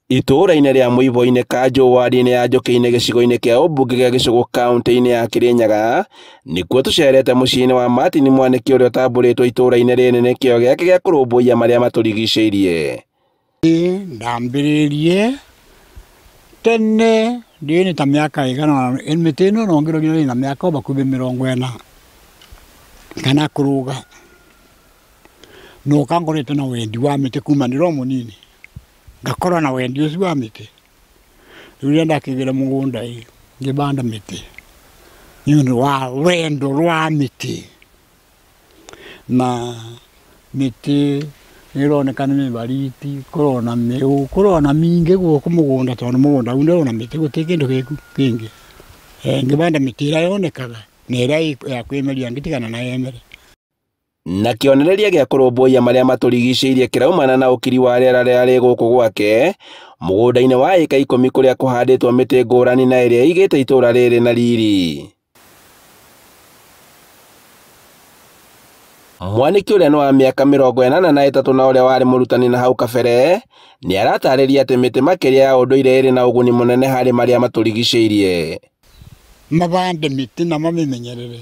Itũũra-inĩ rĩa Mũibo-inĩ Kanjũ ward-inĩ ya Njũkĩ-inĩ gĩcigo-inĩ kĩa ũmbunge gĩa Gĩcũgũ kaunti-inĩ ya Kĩrĩnyaga nĩkuo tũcerete mũciĩ-inĩ wa Martin Mwanĩki ũrĩa ũtambũrĩtwo itũũra-inĩ rĩrĩ nĩ kĩo gĩake gĩa kũrũmbũiya marĩa matũrigicĩirie. Ndambĩrĩirie tene ndĩ ta mĩaka ĩigana mĩtĩ ĩno no ngĩrorire ĩna mĩaka o bakubĩ 40 kana kũrũga no kangoretwo na wendi wa mĩtĩ kuma ndĩro mũnini ngakorwo na wendi ũcio wa mĩtĩ. Rĩu rĩrĩa ndakĩgĩra mũgũnda ĩ ngĩbanda mĩtĩ nĩ ũndũ wa wendo rwa mĩtĩ na mĩtĩ nĩĩroneka nĩ mĩbariti kũrona mĩũ kũrona mingĩ gũkũ mũgũnda tondũ mũgũnda ũyũ ndĩrona mĩtĩ gũtirĩ kĩndũ kĩngĩ. Ngĩbanda mĩtĩ ĩrĩa yonekaga na ĩrĩa ya kwĩmeria ngĩtigana na yemere. Na kĩonereria gĩa kũrũmbũiya marĩa matũrigicĩirie kĩraumana na ũkiri wa rĩera rĩrĩa rĩ gũkũ gwake mũgũnda-inĩ wa ĩka 10 kũrĩa kũhandĩtwo mĩtĩ ngũrani na ĩrĩa ĩigĩte itũũra rĩrĩ na riri. Mwanĩki ũrĩa nĩ wa mĩaka 83 na ũrĩa warĩ mũrutani na hau kabere nĩ aratarĩria atĩ mĩtĩ makĩria ya ũndũire ĩrĩ na ũguni mũnene harĩ marĩa matũrigicĩirie. Mabande mĩtĩ na mamĩmenyerere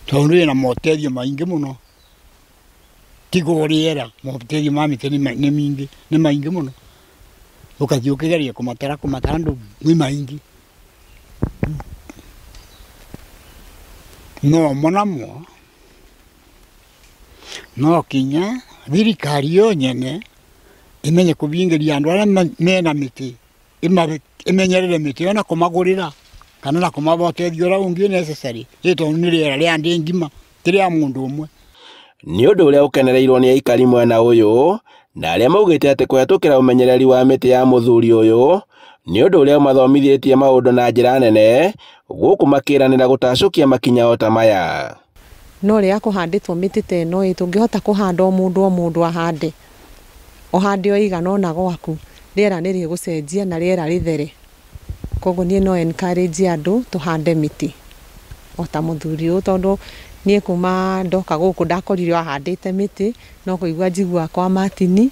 tondũ ĩna moteithio maingĩ mũno tiga o rĩera moteithio ma mĩtĩ nĩ mingĩ nĩ maingĩ mũno ũkathiĩ ũkĩgeria kũmatara kũmatara ndũ nĩ maingĩ no mo namo no kinya thirikari yo nyene imenye kũbingĩria andũ arĩa mena mĩtĩ imenyerere mĩtĩ ĩyo na kũmagũrĩra kana na kũmaboteithia ũrĩa ũngĩ necessary ĩ tondũ nĩ rĩera rĩa ndĩ ngima ti rĩa mũndũ ũmwe. Nĩ ũndũ ũrĩa ũkenereirwo nĩ aikari mwena ũyũ na arĩa maugĩte atĩ kũhetũkĩra ũmenyereri wa mĩtĩ ya mũthuri ũyũ nĩ ũndũ ũrĩa ũmathomithĩtie maũndũ na njĩra nene gũkũ makĩranĩra gũtacũkia makinya o ta maya. No rĩrĩa kũhandĩtwo mĩtĩ ta ĩno ĩ tũngĩhota kũhanda o mũndũ o mũndũ ahande ũhande o igana ona gwaku rĩera nĩ rĩgũcenjia na rĩera rĩthere. Koguo niĩ no encourage andũ tũhande mĩtĩ o ta mũthuri ũyũ tondũ niĩ kuma ndoka gũkũ ndakorire ahandĩte mĩtĩ no kũigua njiguaga kwa Martin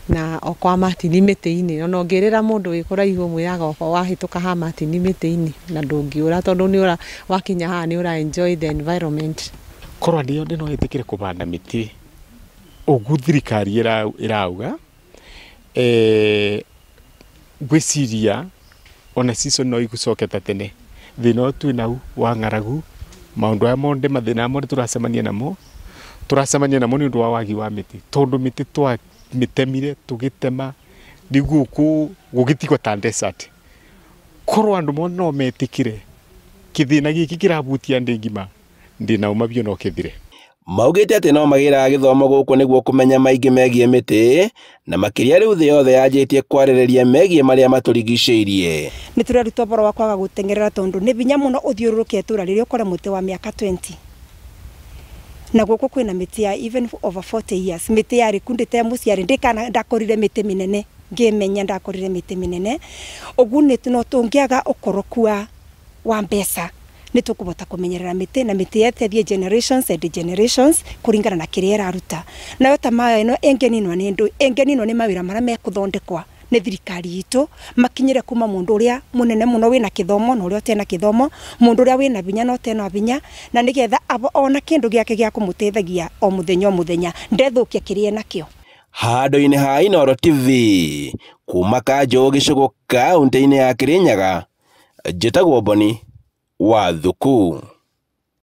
na o kwa Martin mĩtĩ-inĩ ona ũngĩrĩra mũndũ wĩ kũraihu ũmwĩraga oba wahĩtũka ha Martin mĩtĩ-inĩ na ndũngĩũra tondũ nĩ ũra wakinya haha nĩ ũra enjoy the environment. Korwo ndĩ no ĩtĩkĩre kũbanda mĩtĩ ũguo thirikari ĩrauga ngwĩciria ona season no igũcoke ta tene thĩna ũyũ twĩ nau wa ng'aragu maũndũ aya mothe mathĩna mothe tũracemania namo nĩ ũndũ wa wagi wa mĩtĩ tondũ mĩtĩ twamĩtemire tũgĩtema rĩu gũkũ gũgĩtigwo ta desert. Korwo andũ mothe no metĩkĩre kĩthĩna gĩkĩ kĩrabutia ndĩ ngima ndĩna ũma biũ no kĩthire. Maugĩte atĩ no magĩraga gĩthomo gũkũ nĩguo kũmenya maingĩ megiĩ mĩtĩ na makĩria rĩu thĩ yothe yanjĩtie kwarĩrĩria megiĩ marĩa matũrigicĩirie. Nĩ tũrarutwo ũhoro wa kwaga gũteng'erera tondũ nĩ binya mũno ũthiũrũrũke itũũra rĩrĩa ũkore mũtĩ wa mĩaka 20 na gũkũ kwĩna mĩtĩ ya even over 40 years mĩtĩ yarĩ ku ndĩte mũciari ndĩkana ndakorire mĩtĩ mĩnene ngĩmenya ndakorire mĩtĩ mĩnene ũguo nĩ no tũngĩaga ũkoroku wa mbeca nĩ tũkũbota kũmenyerera mĩtĩ na mĩtĩ yetethie generations and generations kũringana na kĩrĩa ĩraruta nayo ta maya ĩno ĩngĩninwo nĩ ndũ ĩngĩninwo nĩ mawĩra marĩa mekũthondekwa nĩ thirikari itũ makinyĩre kuma mũndũ ũrĩa mũnene mũno wĩna kĩthomo na ũrĩa ũtena kĩthomo mũndũ ũrĩa wĩna binya na ũtena binya na nĩgetha ona kĩndũ gĩake gĩa kũmũteithagia o mũthenya o mũthenya ndethũkia kĩrĩa enakĩo. Handũ-inĩ ha Inooro TV kuma Kanjũ Gĩcũgũ kaunti-inĩ ya Kĩrĩnyaga njĩtagwo Boni wa Thuku.